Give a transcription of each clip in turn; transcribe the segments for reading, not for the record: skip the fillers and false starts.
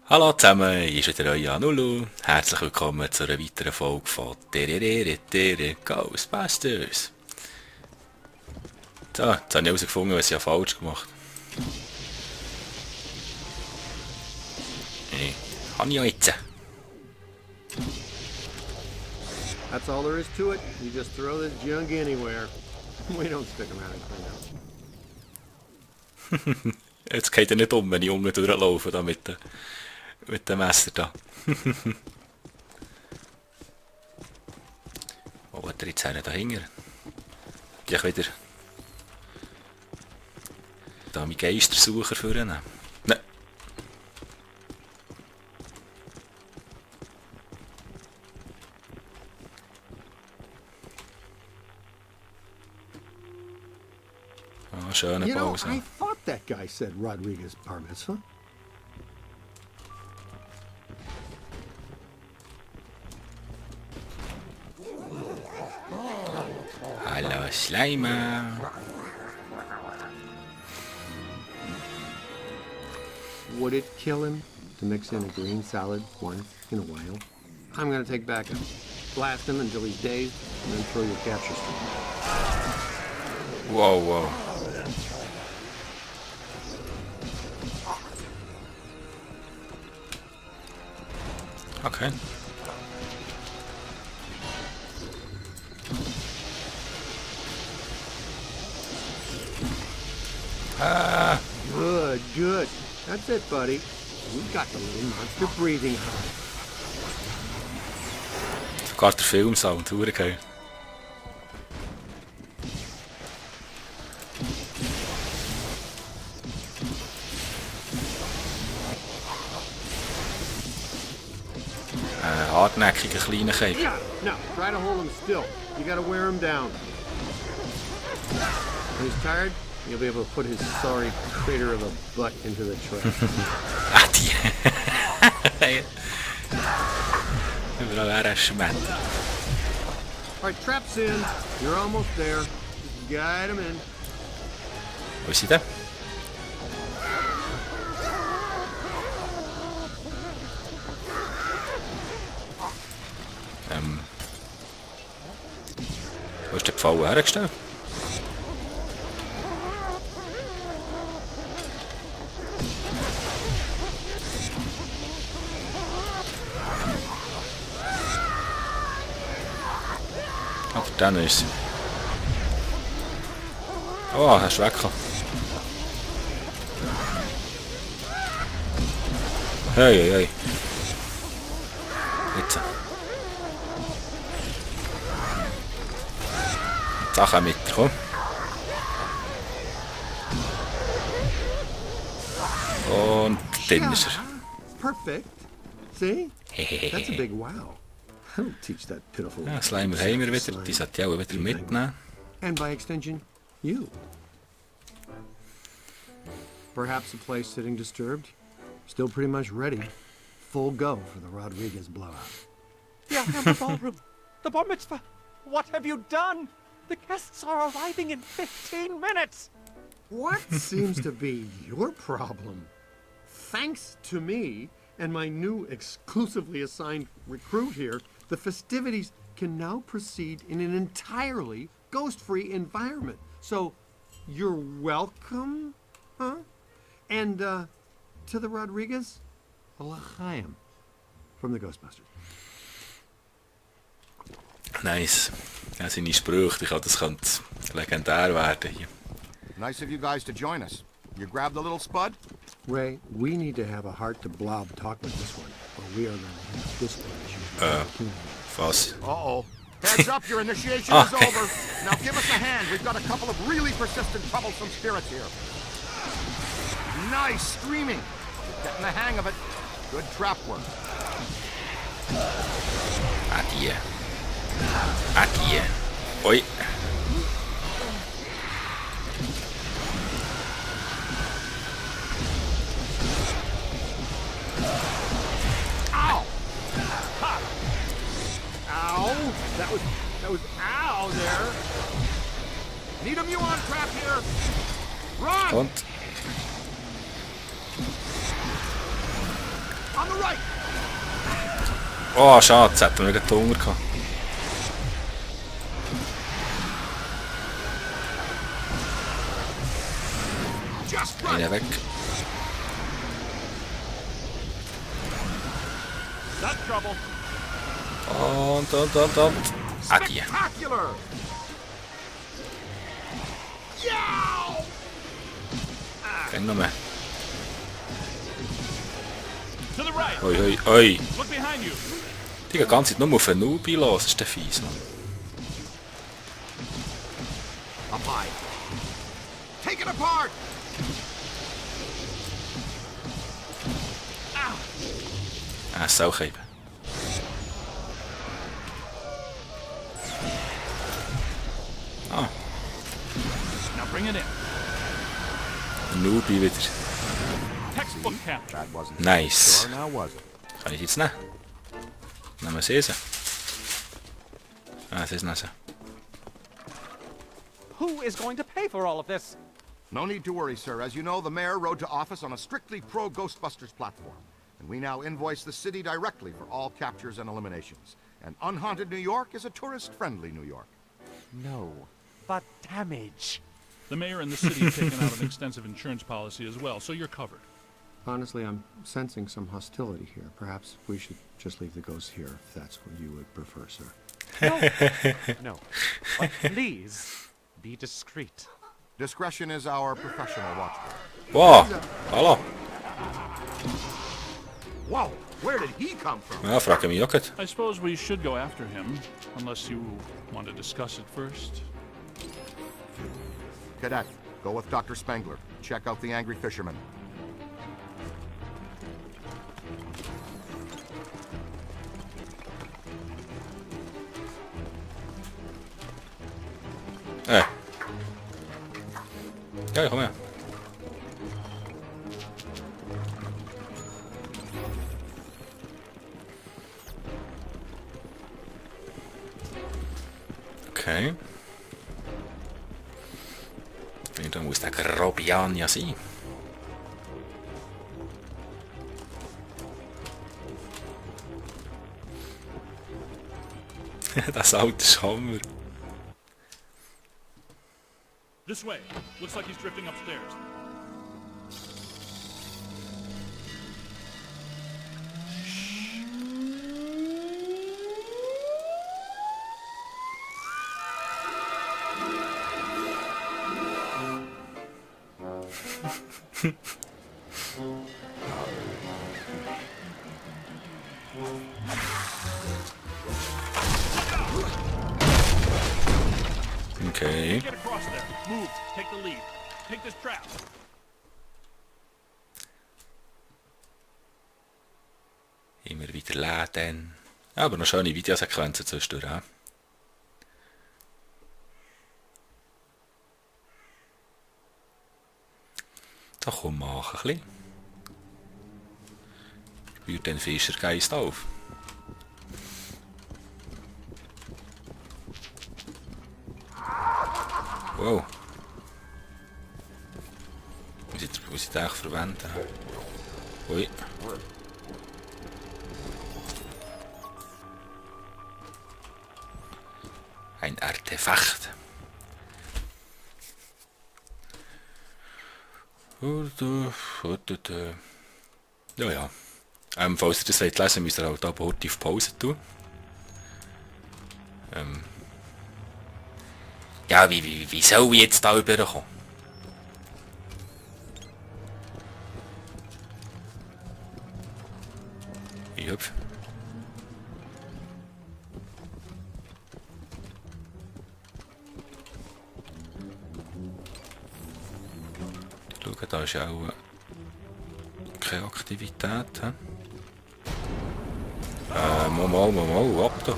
Hallo zusammen, hier ist wieder euer Nulu. Herzlich willkommen zu einer weiteren Folge von Ghostbusters. So, jetzt habe ich herausgefunden, was ich falsch gemacht habe. Habe ich ja jetzt. That's all there is to it. You just throw this junk anywhere. We don't stick around and clean up. Jetzt geht er nicht um, wenn ich unten durchlaufe da mit dem Messer da. Wo hat er jetzt einen dahinter? Gleich wieder da meinen Geistersucher vornehmen. Nein. Ah, schöne Pause. I thought that guy said Rodriguez bar mitzvah. Hallo Schleimer. Would it kill him to mix in a green salad once in a while? I'm gonna take backup. Blast him until he's dazed, and then throw your capture stream. Wow, wow. Okay. Ah. Good, good. That's it, buddy. We got the little monster breathing hard. Sogar der Filmsound, geil. Hartnäckiger kleiner Käfer. Yeah, no, try to hold him still. You gotta wear him down. When he's tired, you'll be able to put his sorry crater of a butt into the trap. Ah, die. Überall herschmettert. Alright, trap's in. You're almost there. Just guide him in. Wo ist sie denn? Wo ist der Pfau hergestellt? Ah, dann ist sie. Oh, hast du weggekommen. Hey, hey, hey. Jetzt. Sachen mit, komm. Und dann ist er. Perfect. See? That's a big wow. I'll teach that pitiful. Ja, Slimer haben wir wieder. Die sollte ich auch wieder mitnehmen. And by extension, you. Perhaps a place sitting disturbed. Still pretty much ready. Full go for the Rodriguez blowout. Yeah, and the ballroom. The bar mitzvah. What have you done? The guests are arriving in 15 minutes. What seems to be your problem? Thanks to me and my new exclusively assigned recruit here, the festivities can now proceed in an entirely ghost-free environment. So, you're welcome, huh? And, to the Rodriguez, a l'chaim from the Ghostbusters. Nice. Ja, seine Sprüche, ich glaube, das könnte legendär werden hier. Nice of you guys to join us. You grabbed the little spud? Ray, we need to have a heart-to-blob talk with this one, or we are going to have this issue. Was? Uh-oh. Heads up, your initiation is over. Now give us a hand. We've got a couple of really persistent, troublesome spirits here. Nice screaming. Getting the hang of it. Good trap work. Adieu. Adieu. Oi. Ow! Ha! Ow! That was ow there. Need a muon trap here. Run! Und? On the right. Oh, schade, jetzt hätten wir gerade Hunger gehabt. Just right. Einer weg. That's trouble. Und. Ah, die. Spectacular. Yeah. Gehen noch mehr. To the right. Oi. Look behind you. Die gehen die ganze Zeit nur auf einen Nubi los, das ist der fies, Mann. Up high. Take it apart. Ah, Sau eben. Ah, Now bring it in. Nubi wieder. Textbook capture. That wasn't Nice. sure, now was it? Kann ich jetzt nehmen? Nehmen wir sie. Ah, es ist nicht so. Who is going to pay for all of this? No need to worry, sir. As you know, the mayor rode to office on a strictly pro-Ghostbusters platform. And we now invoice the city directly for all captures and eliminations. And unhaunted New York is a tourist-friendly New York. No, but damage. The mayor and the city have taken out an extensive insurance policy as well, so you're covered. Honestly, I'm sensing some hostility here. Perhaps we should just leave the ghosts here if that's what you would prefer, sir. No. But please, be discreet. Discretion is our professional watchword. Wow, hallo. Whoa, where did he come from? Ja, frage mich auch gerade. I suppose we should go after him, unless you want to discuss it first. Cadet, go with Dr. Spengler. Check out the angry fisherman. Ja, komm her. Okay. Da muss der Grobian ja sein. Das alte Schammer. This way. Looks like he's drifting upstairs. Okay. Get across there. Move. Take the lead. Take this trap. Immer wieder laden. Aber noch schöne Videosequenzen zwischendurch. Ja. Da komm, mach ein bisschen. Spürt den Fischergeist auf. Wow. Muss ich das eigentlich verwenden? Ui. Ein Artefakt. Ja, ja. Falls ihr das lesen wollt, müsst ihr halt aber heute auf Pause tun. Ja, wie soll ich jetzt da rüberkommen? Ich hüpf. Schau, da ist ja auch keine Aktivität. Mal, ab da.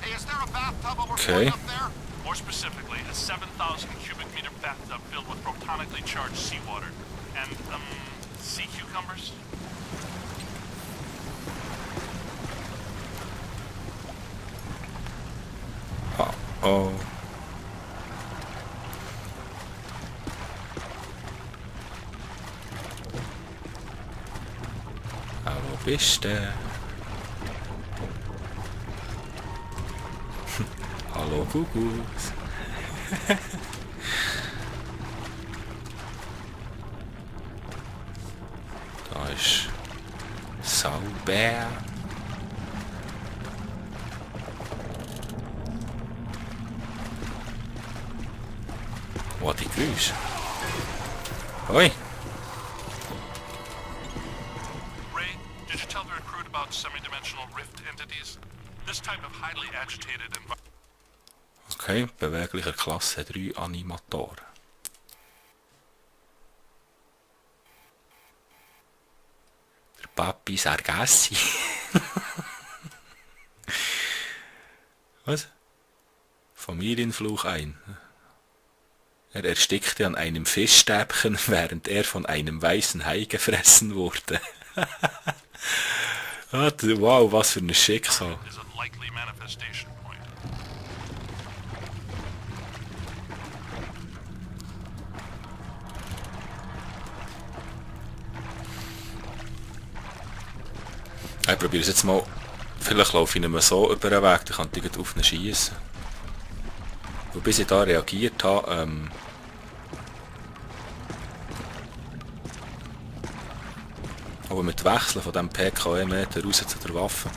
Hey, is there a bathtub overflowing Okay. up there? More specifically, a 7,000 cubic meter bathtub filled with protonically charged seawater. And, sea cucumbers? Oh. bist du? Hallo Gugus. Da ist sauber. Oh, die Geräusche. Hoi. Ray, did you tell the recruit about semi-dimensional rift entities? This type of highly agitated environment. Okay, beweglicher Klasse 3 Animator. Der Papi Sargassi. Was? Familienfluch ein. Er erstickte an einem Fischstäbchen, während er von einem weißen Hai gefressen wurde. Wow, was für ein Schicksal. Is a likely manifestation point. Ich probiere es jetzt mal. Vielleicht laufe ich nicht mehr so über den Weg, dann kann ich auf ihn schiessen. Und bis ich da reagiert habe, aber mit Wechseln von diesem PKE-Meter raus zu der Waffe.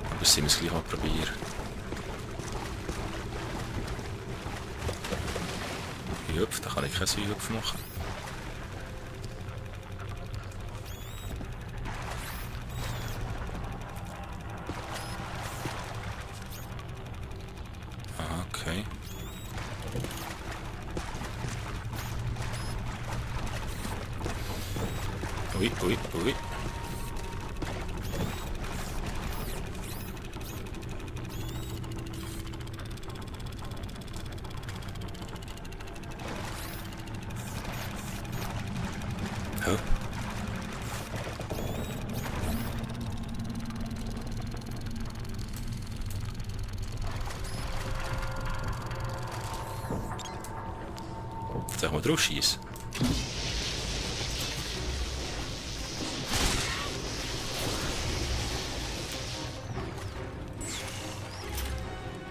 Aber das müssen wir es gleich mal probieren. Hüpf, da kann ich keinen Hüpf machen. Okay. Ui, ui, ui. Huh? Zeg maar drauf schießen.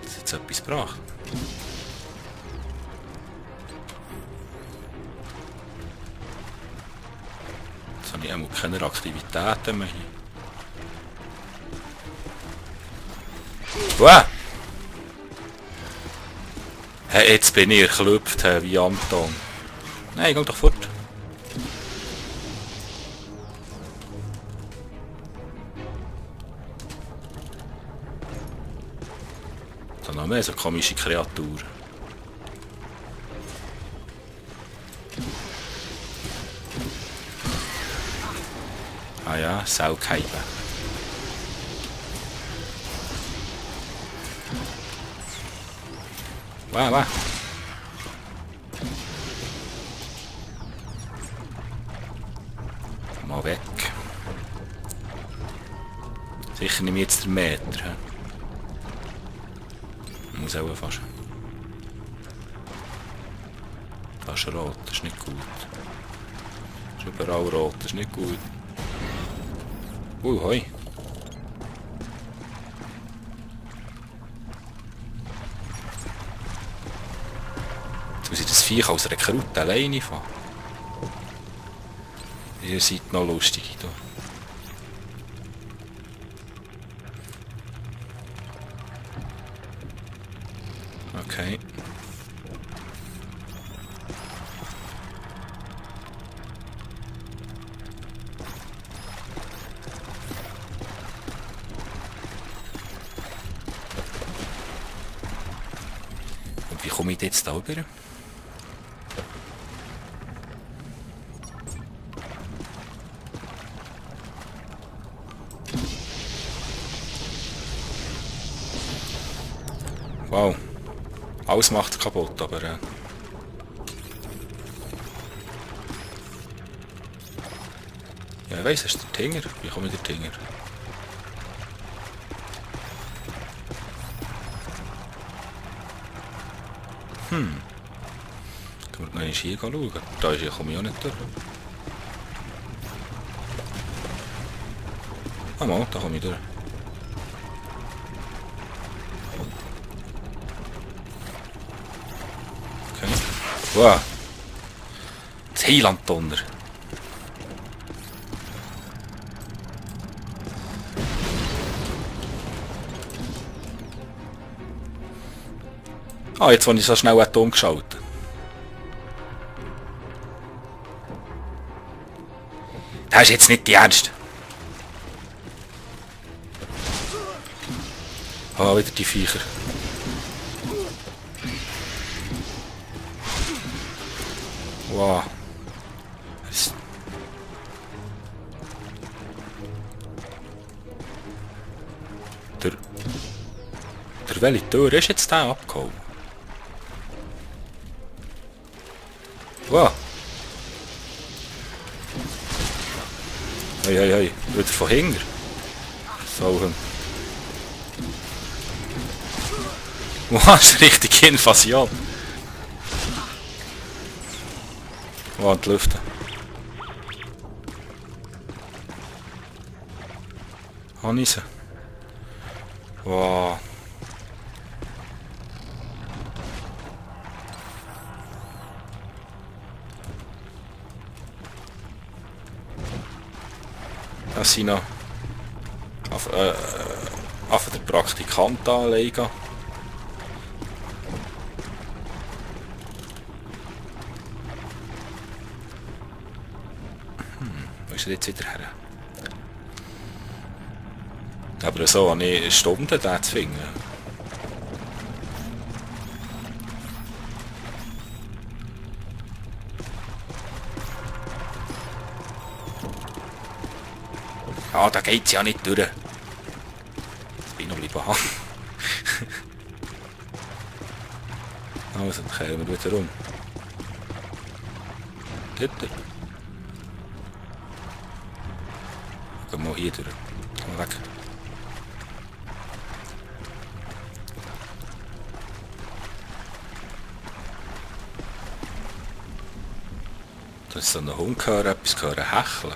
Das hat jetzt etwas gebracht. Jetzt habe ich einmal keine Aktivitäten mehr hier. Wow! Hey, jetzt bin ich erklüpft, hey, wie Anton. Nein, geh doch fort. Da noch mehr so komische Kreaturen. Ah ja, Saugkeiben. Wow, wow. Mal weg. Sicher nehme ich jetzt den Meter. He? Muss auch fast. Das ist rot, das ist nicht gut. Das ist überall rot, das ist nicht gut. Hoi. Jetzt muss ich das Viech als Rekrut alleine fahren. Ihr seid noch lustig hier. Okay. Und wie komme ich jetzt da rüber? Wow. Alles macht kaputt, aber ja, ich weiss, ist der Tinger? Wie komme ich der Tinger? Wir gehen hier schauen. Da komme ich auch nicht durch. Ah mal, da komme ich durch. Okay. Wow. Das Heilanddonner. Ah, jetzt habe ich so schnell Atom geschaltet. Das ist jetzt nicht die Ernst. Ah, wieder die Viecher. Wow. Der welche Tür ist jetzt der abgehauen? Wow. Hey, hey, hey. Wieder von hinten. So. Wow, das ist eine richtige Invasion. Wow, die Lüfte. Habe ich sie? Wow. Das sind noch auf den Praktikant anlegen. Wo ist er jetzt wieder her? Aber so habe ich Stunden den zu finden. Ja, da geht's ja nicht durch. Jetzt bin ich noch lieber an. Also, dann kehren wir wieder rum. Dort. Gehen wir mal hier durch. Gehen wir weg. Da ist so ein Hund gehört, etwas gehört hecheln.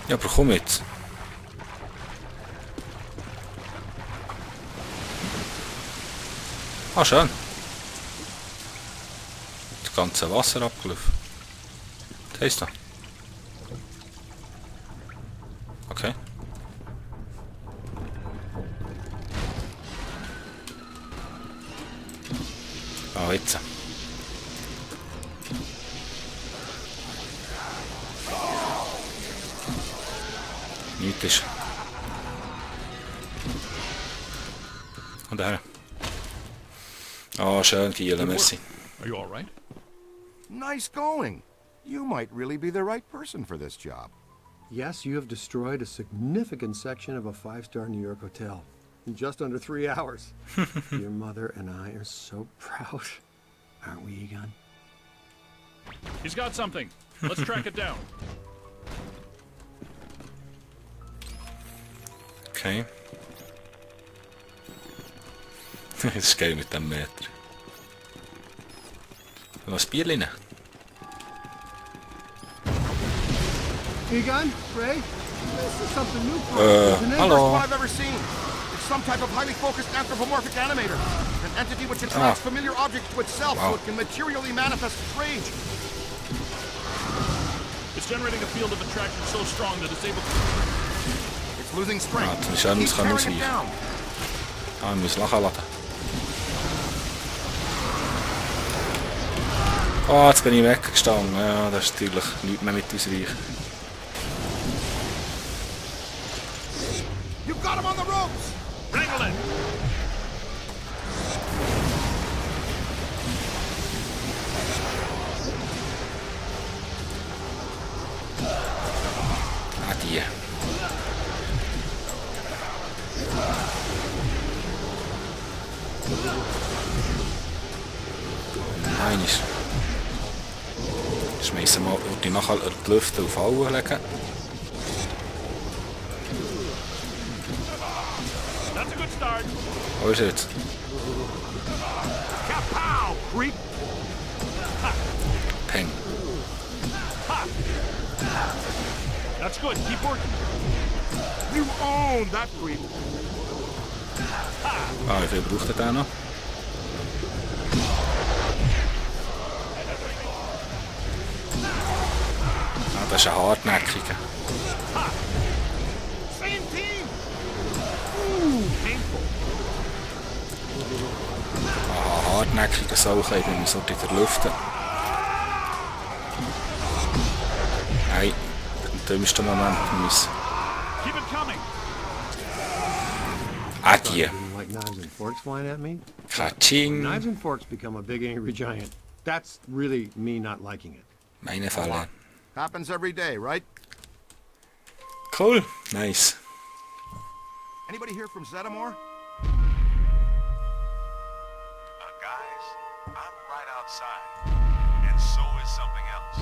Ja, aber komm jetzt. Ah, schön. Das ganze Wasser abgelaufen. Das heisst da. Okay. Ah, jetzt. Nichts ist. Und der. Ah, schön, Giele, merci. Are you all right? Nice going. You might really be the right person for this job. Yes, you have destroyed a significant section of a 5-star New York hotel in just under 3 hours. Your mother and I are so proud. Aren't we, Egon? He's got something. Let's track it down. Okay. Das ist geil mit dem Meter. Was Bier rein? Egon, Ray, this is something new for us, isn't it? First Hello. one I've ever seen. It's some type of highly focused anthropomorphic animator. An entity which attracts familiar objects to itself so it can materially manifest its rage. It's generating a field of attraction so strong that it's able to... It's losing strength. Ah, das ist anders, Keep kann tearing ausweichen. it down. Ah, ich muss lachen lassen. Ah, jetzt bin ich weggestanden. Ja, das ist natürlich nichts mehr mit ausweichen. You've got him on the ropes! Wrangle it! Ah, die. Nein, schmeißen wir die nachher die Lüfte auf alle legen. That's a good start. Wo ist er jetzt? Kapow, creep! Peng. That's good. Keep working. You own that creep! Ah, wie viel braucht er da noch? Ah, das ist ein hartnäckiger. Same team! Ooh, painful. Ah, hartnäckiger Sauch, ich bin so in der Luft. Nein, im dümmsten Moment muss. Keep it coming. Ah, die. Didn't like knives and forks flying at me? Katsching. Knives and forks become a big angry giant. That's really me not liking it. Meine Falle. Happens every day, right? Cool. Nice. Anybody here from Zetamore? Guys, I'm right outside. And so is something else.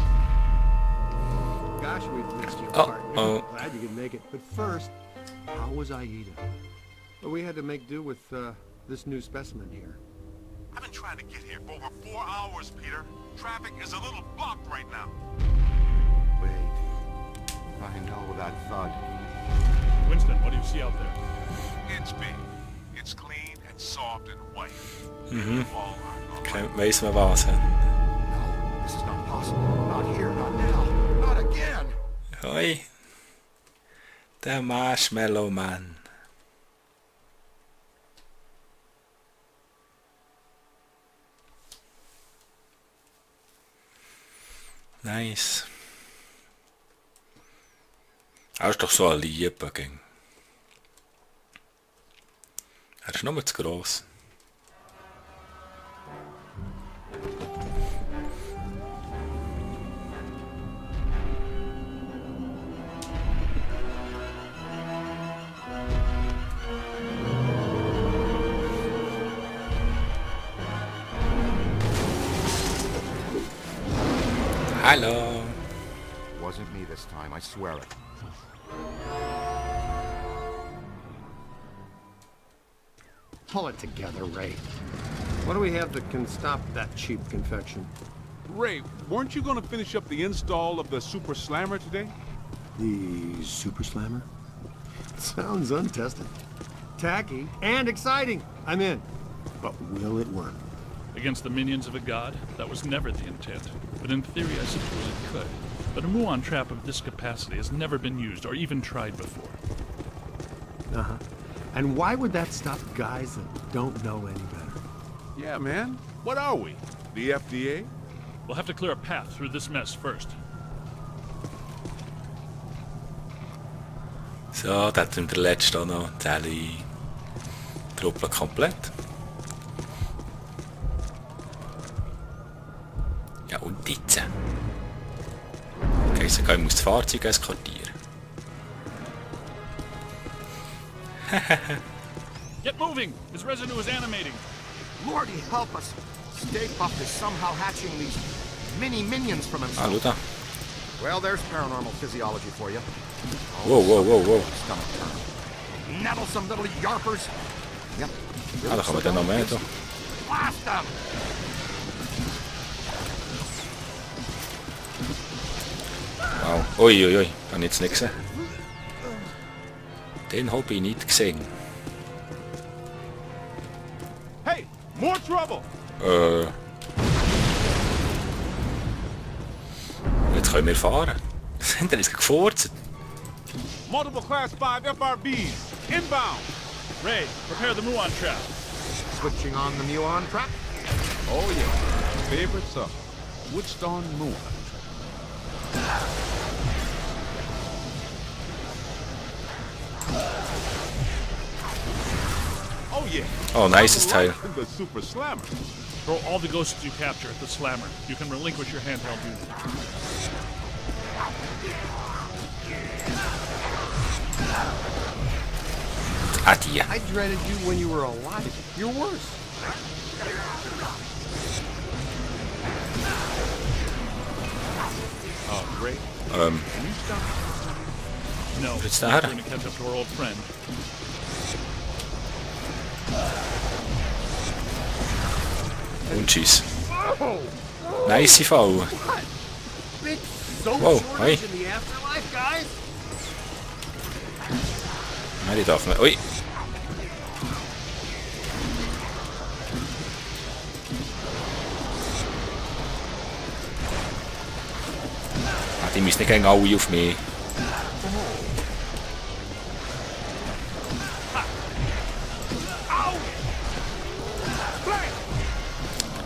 Gosh, we've missed you, Oh, partner. oh. Glad you could make it. But first, how was Aida? Well, we had to make do with this new specimen here. I've been trying to get here for over 4 hours, Peter. Traffic is a little blocked right now. Wait. I know that thud. Winston, what do you see out there? It's big. It's clean and soft and white. All right. Okay, weiss man was. He? No, this is not possible. Not here, not now, not again. Hoi. Der Marshmallow Man. Nice. Er ist doch so ein Lieber, gell? Er ist nur zu gross. Hallo. Wasn't me this time, I swear it. Pull it together, Ray. What do we have that can stop that cheap confection? Ray, weren't you going to finish up the install of the Super Slammer today? The Super Slammer? Sounds untested. Tacky and exciting. I'm in. But will it work? Against the minions of a god? That was never the intent. But in theory, I suppose it could. But a muon trap of this capacity has never been used or even tried before. Uh-huh. And why would that stop guys that don't know any better? Yeah, man. What are we? The FDA? We'll have to clear a path through this mess first. So, da hat der letzte auch noch die Truppe komplett. Ja, und jetzt? Okay, sogar ich muss das Fahrzeug eskortieren. Get moving! His residue is animating. Lordy help us. Stay Puft is somehow hatching these mini minions from Ah, himself. schau da. Well, there's paranormal physiology for you. Wow, wow, wow, wow. Stomach turn. Nettlesome little yarpers. Yep. Ah, da kann man dann noch mehr. Da. Blast them! Wow. Ui, ui, ui. Habe ich jetzt nicht gesehen. Den habe ich nicht gesehen. Hey, more trouble! Jetzt können wir fahren. Sind wir jetzt gefurzt? Multiple Class 5 FRBs. Inbound! Ray, prepare the muon trap. Switching on the muon trap. Oh, yeah. Favorite song. Switched on Moon. Oh, yeah. Oh, nice Teil. The Super Slammer. Throw all the ghosts you capture at the slammer. You can relinquish your handheld unit. Ah, die. I dreaded you when you were alive. You're worse. Ray, Ähm, can you stop? No, What's we're that? going to catch up to our old friend. und tschüss. Nice Fall. Big soap Whoa, shortage hey. in the afterlife, guys? Nein, die darf man. Ui. Ah, die müssen nicht gegen alle auf mich.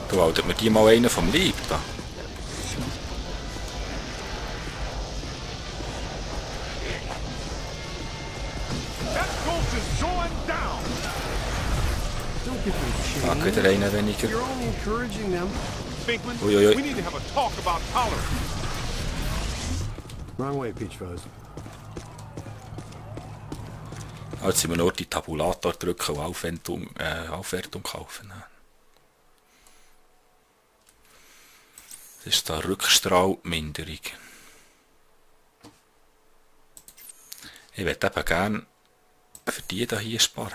Du haltet mir die mal einen vom Leib da. That ghost is going down. Don't give them Fuck, shame. wieder einer weniger. You're only encouraging them. Pinkman, Oi, oi, oi. we need to have a talk about tolerance. Wrong way, Peach Fuzz. Jetzt sind wir nur die Tabulator drücken und Aufwertung kaufen. Das ist da Rückstrahlminderung. Ich würde eben gerne für die hier sparen.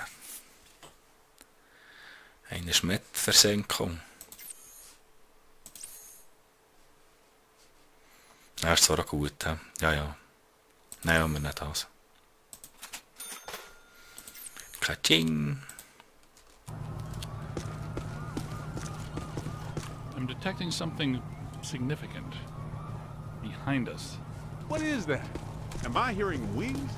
Eine Schmettversenkung. Ja, ist zwar auch gut, he? Ja, ja. Nein, haben wir nicht das. Ka-ching! I'm detecting something significant behind us. What is that? Am I hearing wings?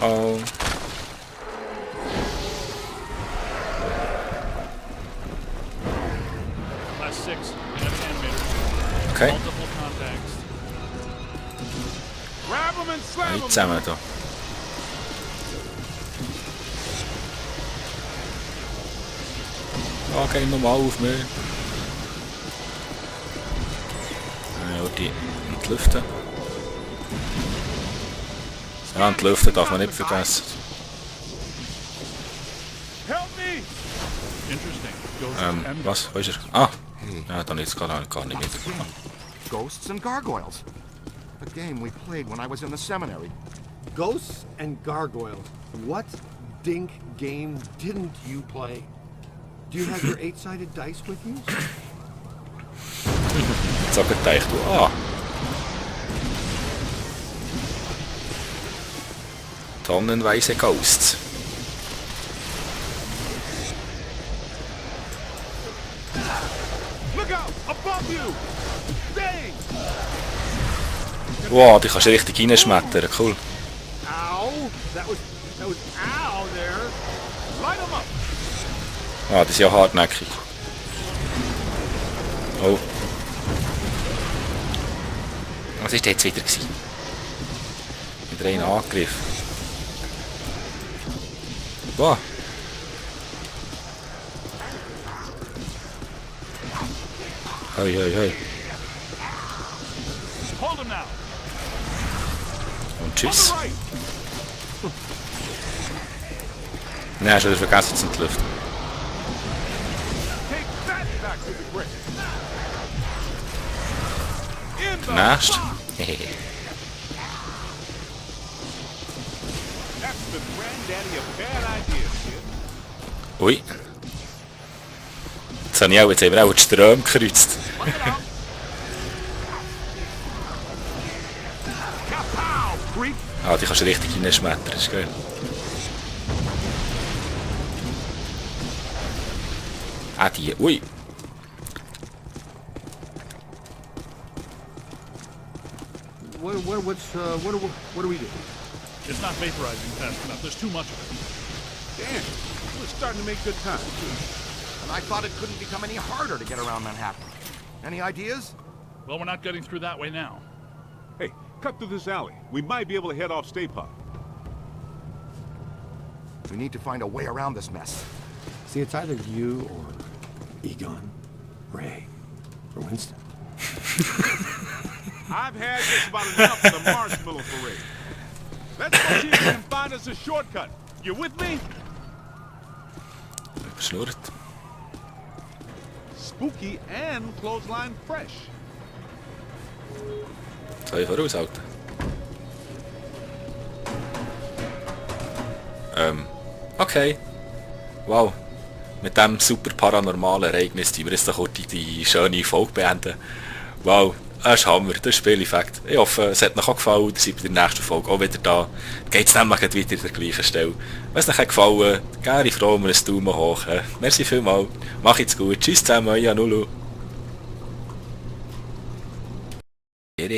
Oh. Class 6, we have animators. Okay. Multiple contacts. Grab him and slam Alle him. zusammen da. Ah, geh nochmal auf mich. Ja, die entlüften. Ja, entlüften darf man nicht vergessen. Help me! Interesting. Ghosts and Was? Wo ist er? Ah! Ja, dann jetzt gar nicht mit. Ghosts and Gargoyles. A game we played when I was in the seminary. Ghosts and gargoyles. What dink game didn't you play? Do you have your 8-sided dice with you? Jetzt habe ich gedacht, ah! Tonnenweise Ghosts. Look out! Above you! Dang! Wow, die kannst du richtig reinschmettern, cool. Ow! That was ow there. Light him up! Ah, das ist ja hartnäckig. Oh. Was war jetzt wieder? Wieder ein Angriff. Wow. Hoi, hoi, hoi. Hold him now! Und On tschüss. the right! Nein, schon wieder vergessen zu entlüften. Take that back to the grave! In the Nächst. That's the granddaddy of bad ideas, kid. Ui. Jetzt habe ich auch, jetzt haben wir auch die Ströme gekreuzt. Look it out! Kapow, creep! Ah, die kannst du richtig reinschmettern, ist geil. Ah, die, ui. What do we do? It's not vaporizing fast enough. There's too much of it. Damn, we're starting to make good time. And I thought it couldn't become any harder to get around Manhattan. Any ideas? Well, we're not getting through that way now. Hey, cut through this alley. We might be able to head off Stay Puft. We need to find a way around this mess. See, it's either you or Egon, Ray, or Winston. I've had just about enough of the marshmallow parade. Let's go see if we can find us a shortcut. You with me? schnurrt. Spooky and clothesline fresh. Soll ich voraushalten? Okay. Wow. Mit diesem super paranormalen Ereignis, die wir jetzt doch die schöne Folge beenden. Wow, das ist Hammer, das ist Spieleffekt. Ich hoffe, es hat euch auch gefallen. Ihr seid bei der nächsten Folge auch wieder da. Geht es nämlich wieder an der gleichen Stelle. Wenn es euch hat gefallen, gerne froh um ein Daumen hoch. Merci vielmals. Macht's gut. Tschüss zusammen, euer Nulu.